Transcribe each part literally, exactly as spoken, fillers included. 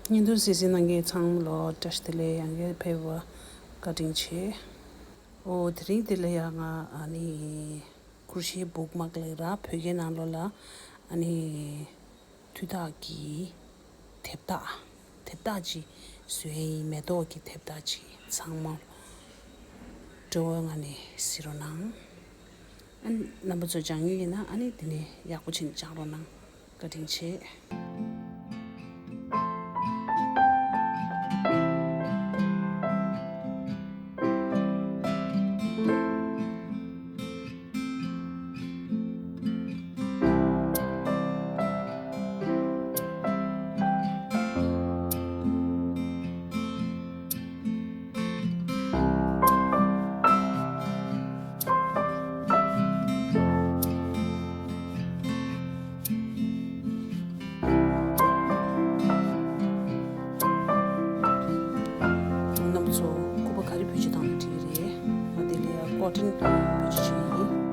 བརྙན་ཐུང་གཟིགས་གཟིགས་གནང་མཁན་ཚང་མ་ལ་བཀྲ་ཤིས་བདེ་ལེགས། ཡང་བསྐྱར་ཕེབས་པར་བཀའ་དྲིན་ཆེ། ཨོ་དེ་རིང་འདི་ལ་ཡང་ང་ཨ་ནི་ཀུ་ཤུའི་བུག་མག་ལབ་ར། བོད་སྐད་ནང་ལོགས་ལ་ཨ་ནི་དུས་རྟགས་ཀྱི་དེབ་རྟགས་དེབ་རྟགས་ཅིག་བཟོས་ཡིན། མེ་ཏོག་གི་དེབ་རྟགས་ཅིག་ཚང་མ་སྤྲོ་བོའི་ངང་ནས་གཟིགས་རོགས་གནང་། ཨ་ནི་རྣམ་པ་ཚོ་སྦྱང་མྱོང་ཡིན་ན་ཨ་ནི་དེ་ནས་ཡག་པོ་བྱས་ནས་སྦྱང་རོགས་གནང་། བཀའ་དྲིན་ཆེ། རྣམ་པ་ཚོ་སྐུད་པ་ག་རེ་བེད་སྤྱོད་བཏང་ན་འགྲིག་གི་རེད། ང་དེ་ལ་ཡ་ཀོ་ཊོན་བེད་སྤྱོད་བྱས་ཡིན།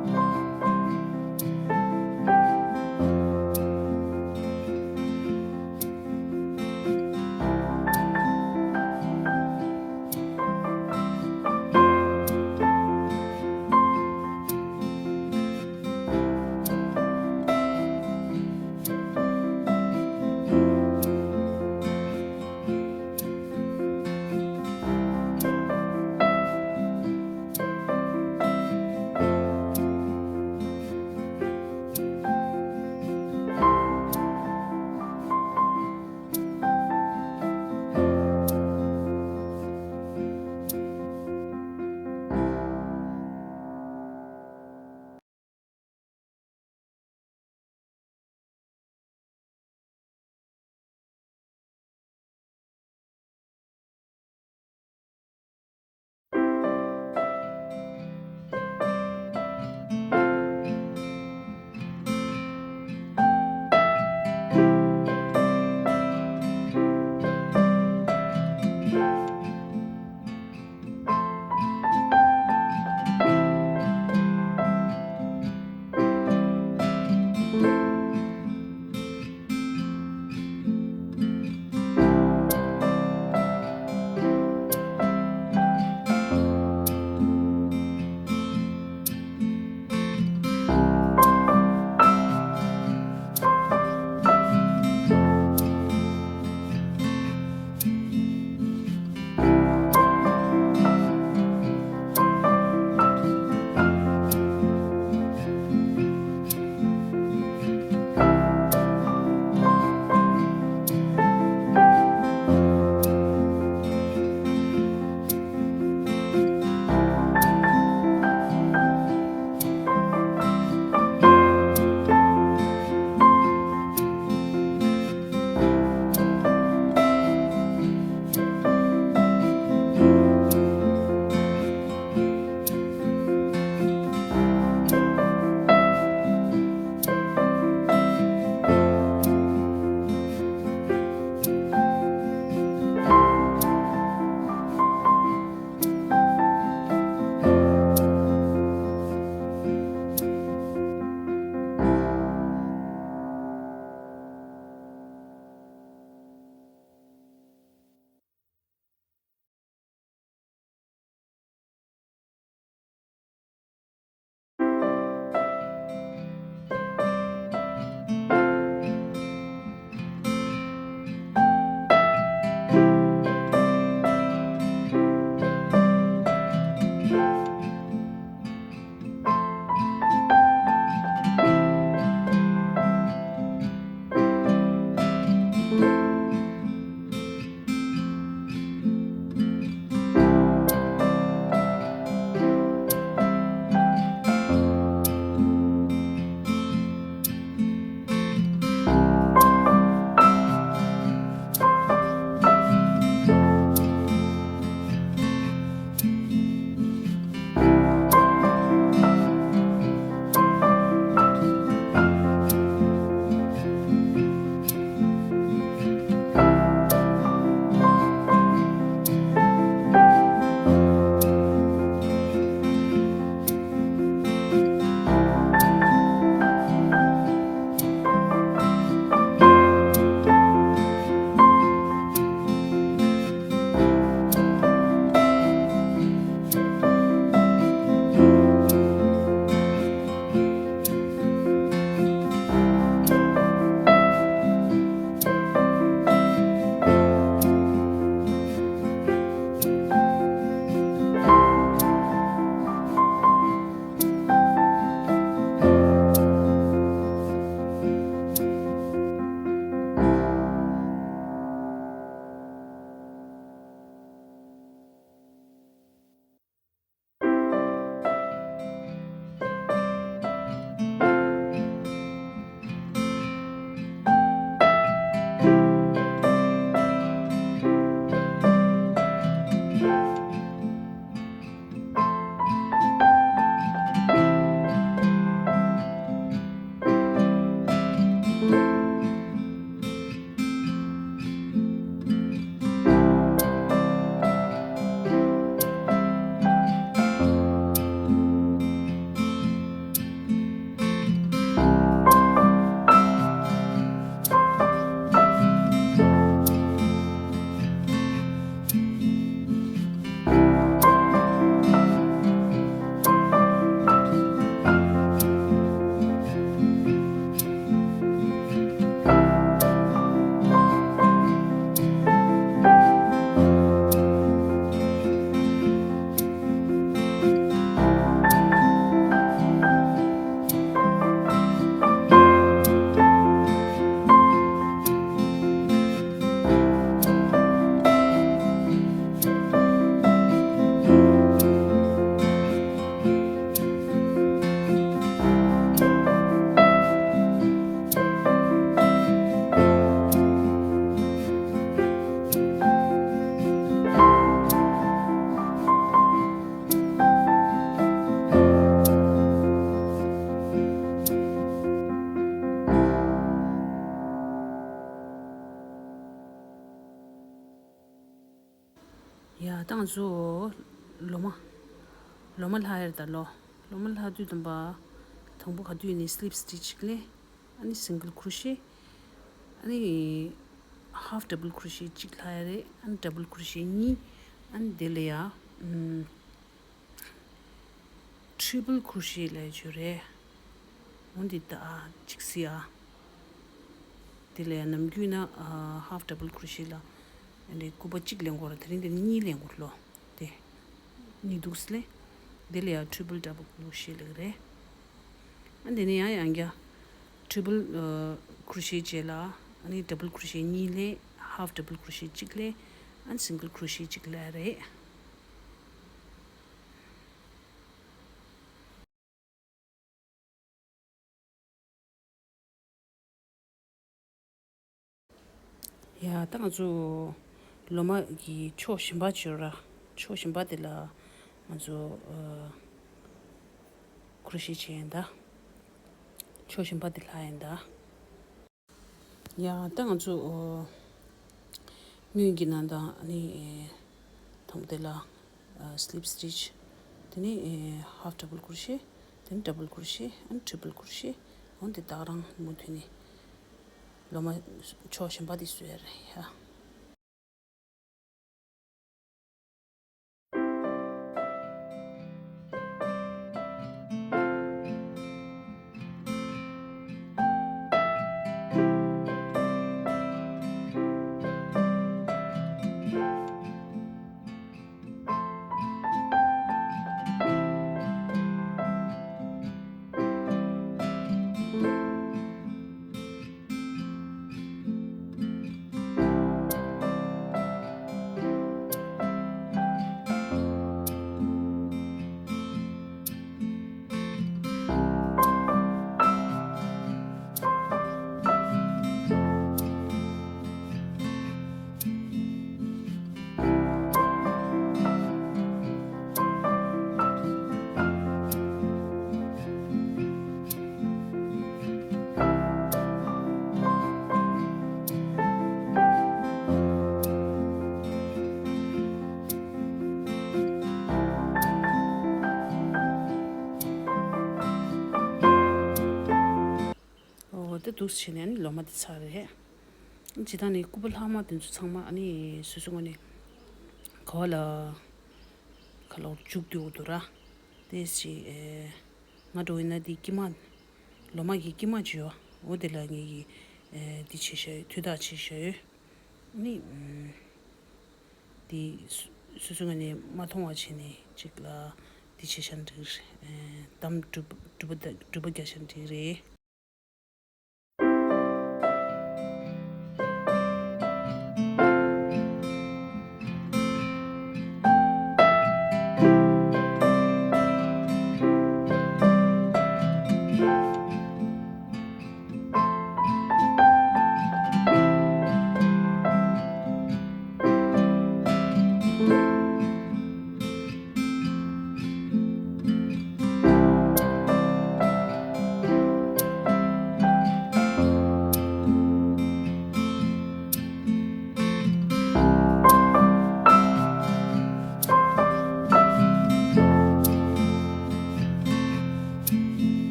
ཡ་ད་ང་ཚོ་ལོ་མ། ལོ་མ་ལྷག་ཡར་ད་ལོ། ལོ་མ་ལྷག་དུས་དང་པ། དང་པོ་ག་དུས་ནི་slip stitch གཅིག་ལས། ཨ་ནི་single crochet། ཨ་ནི་half double crochet གཅིག་ལྷག་ཡ་རེད། ཨ་ནི་double crochet གཉིས། ཨ་ནི་དེ་ལས་ཡ། ཨམ། triple crochet ལས་བྱོས་རེད། འོན་ཏེ་ད་གཅིག་སི་ཨ། དེ་ལས་ཡ་ནམ་རྒྱུན་ན་half double crochet ལ་ཨ་ནི་སྐུད་པ་གཅིག་ལེན་དགོས་ར། དེ་རིང་དེ་ནི་གཉིས་ལེན་དགོས་ལོ། དེ་གཉིས་འདུག་སི་ལེ། དེ་ལས་ཡ་triple double crochet ལེགས་རེད། ཨ་དེ་ནས་ཡང་ཡང་བསྐྱར། triple crochet རྗེས་ལ། ཨ་ནི་double crochet གཉིས་ལས། half double crochet གཅིག་ལས། ཨ་ནི་single crochet གཅིག་ལས་རེད། ཡ་ད་ང་ཚོ་ལོ་མ་གི་ཕྱོགས་གཞན་པ་བྱོས་ར། ཕྱོགས་གཞན་པ་དེ་ལ་ང་ཚོ་ཨ་crochet བྱེད་ཡིན་ད། ཕྱོགས་གཞན་པ་དེ་ལྷག་ཡིན་ད། ཡ་ད་ང་ཚོ་ཨ་སྔོན་གྱི་ནང་དང་ཨ་ནི་དང་པོ་དེ་ལ་slip stitch། དེ་ནས་half double crochet། དེ་ནས་double crochet། ཨ་ནི་triple crochet། འོན་ཏེ་ད་རང་མུ་མཐུད་ནས་ལོ་མ་ཕྱོགས་གཞན་པ་དེ་བཟོས་ཡ་རེད་ཡ། འོ་དེ་འདུག་སེ་བྱས་ནས་ནི་ལོ་མ་དེ་ཚར་རེད། སྤྱིར་བཏང་ནི་སྐུད་པ་ལྷག་མ་དེ་ཚོ་ཚང་མ་ཨ་ནི་སོ་སོ་ངོས་ནས་ག་བ་ལ་ག་ལོར་འཇུག་བསྡད་འདུག་ར། དེ་ཅི་ཨེ། ང་འགྲོ་ཡིན་ན་དེ་དཀྱིལ་མ། ལོ་མ་གི་དཀྱིལ་མ་ཅིག་ཡོད། འོ་དེ་ལ་ངས་ཀྱི་ཨེ་འདི་བྱས་བཞག་ཡོད། དུས་རྟགས་བྱས་བཞག་ཡོད། ནི་ཨམ། དེ་སོ་སོ་ངོས་ནས་མ་མཐོང་བ་བྱས་ནས་ཅིག་ལ་འདི་བྱས་བཞག་འགྲིག་རེད། ཨེ་གཏམ་སྒྲུབ་སྒྲུབ་པ་སྒྲུབ་པ་རྒྱག་བཞག་འགྲིག་རེད།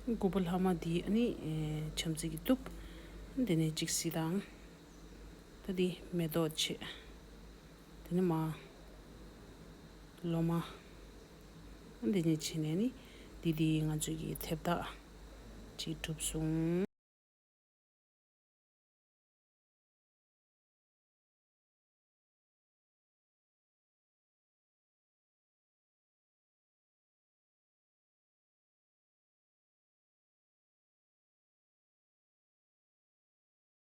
སྐུད་པ་ལྷག་མ་འདི་ཨ་ནི་ཨེ་ཆམ་ཙིག་གིས་གཏུབ། དེ་ནས་གཅིག་སི་དང་། ད་འདི་མེ་ཏོག་བྱས། དེ་ནས་མ། ལོ་མ། འདི་ནས་བྱས་ནས་ནི་འདི་འདི་ང་ཚོ་གི་ཐེབས་རྟགས་ཅིག་གྲུབ་སོང་།